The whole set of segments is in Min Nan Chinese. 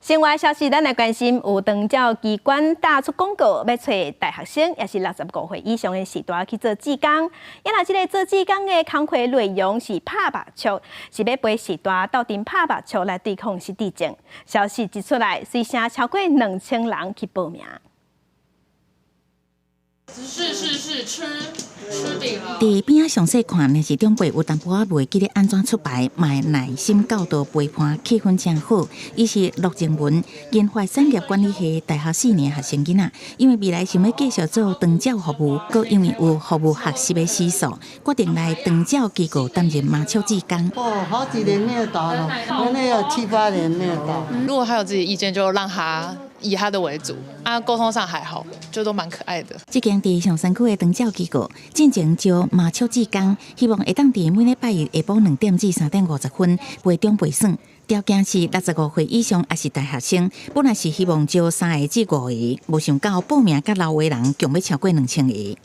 新聞消息，咱來關心有長照機關打出廣告，欲揣大學生，抑是65歲以上的序大去做志工。啊若這个做志工的工課內容是拍麻將，是欲陪序大鬥陣拍麻將來對抗失智症。消息一出來，隨聲超過2000人去報名。是是是，吃吃餅了。佇邊仔詳細看，若是長輩有淡薄仔袂記得按怎出牌，嘛會耐心教導陪伴，氣氛誠好。伊是陸靜文，研發產業管理系大學四年學生囡仔，因為未來想欲繼續做長照服務，閣因為有服務學習的需素，決定來長照機構擔任麻將志工。哦，好幾年沒有打了，可能有七八年沒有打。如果他有自己意見，就讓他以他的為主。啊，溝通上還好，就都蠻可愛的。這間佇松山區的長照機構，進前招麻將志工，希望會當佇每禮拜日下晡2點至3點50分陪長輩耍。條件是65歲以上，抑是大學生。本來是希望招三個至五個，無想到報名佮留的人，共欲超過2000個。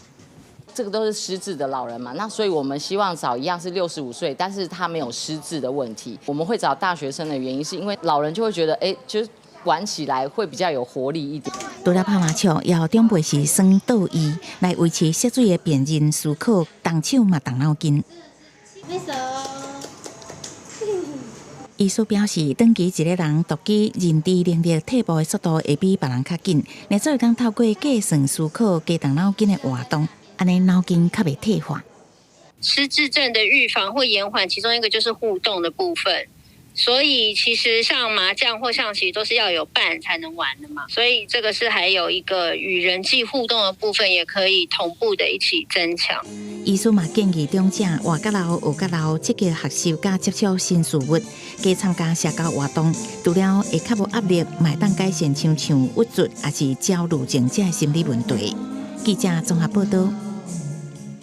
這個都是失智的老人嘛，那所以我們希望找一樣是65歲，但是他沒有失智的問題。我們會找大學生的原因，是因為老人就會覺得，哎，就玩起來會比較有活力一點。除了拍麻將，也予長輩是耍桌椅來維持色水的辨認思考，動手嘛動腦筋。揮手。醫師表示，長期一个人獨居，認知能力退步的速度會比別人較緊。若做會當透過計算思考、加動腦筋的活動，按呢腦筋較袂退化。失智症的預防或延緩，其中一個就是互動的部分。所以其實像麻將或象棋都是要有伴才能玩的嘛，所以這個是還有一個與人際互動的部分，也可以同步的一起增強。醫師嘛建議長者活較老學較老，積極學習佮接觸新事物，加參加社交活動，除了會較無壓力，嘛會當改善親像鬱卒抑是焦慮症這的心理問題。記者綜合報道。